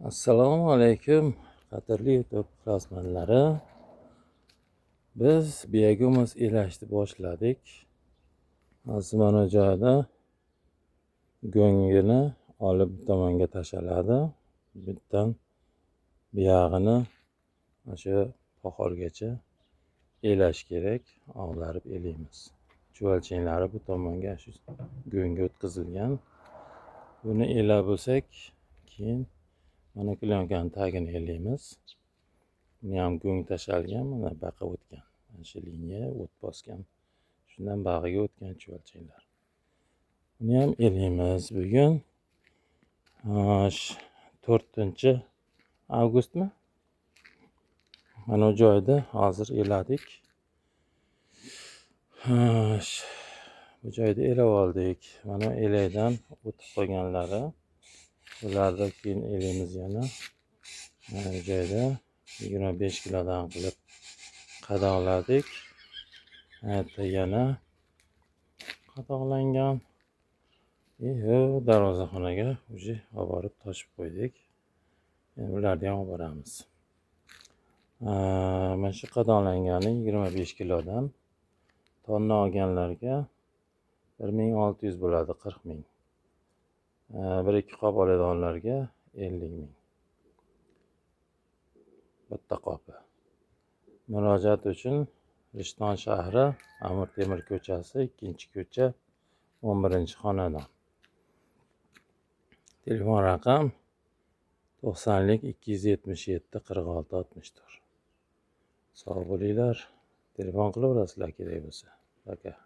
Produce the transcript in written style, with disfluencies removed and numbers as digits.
Assalomu alaykum, qadrli YouTube ixlosmandlari. Biz biogumus elashni boshladik. Hozir mana joyda go'ngini olib bu tomonga tashaladi. Bittan buyog'ini mana shu poxolgacha elash kerak. Og'darib elaymiz. Chuvalchanglari bu tomonga shu go'ngga o'tkazilgan. Buni elab bo'lsak, keyin mana klyonkani tagini elaymiz. Buni ham go'ng tashalgan, mana baqa o'tgan. Mana shu liniya o't bosgan. Shundan bag'iga o'tgan chuvalchanglar. Buni ham elaymiz. Bugun 4 avgustmi? Mana bu joyda hozir eladik. Bu joyda elab oldik. Mana elakdan o'tib qolganlari. Bularni keyin elaymiz yana. Mana bu joyda 25 kilodan qilib qadoqladik. Yerda yana qadoqlangan. И darvozaxonaga уже olib borib toshib qo'ydik. Endi bularni ham olib boramiz. Mana shu qadoqlangani 25 kilodan tonna olganlarga 1600 bo'ladi, 40 ming. Bir ikki qop oladiganlarga 50 ming. Bitta qopi. Murojaat uchun Rishton shahri, Amir Temur ko'chasi, 2-ko'cha, 11-xonadon. Telefon raqam 90 277 46 64. Sog' bo'linglar. Telefon qilaverasizlar kerak bo'lsa. Пока.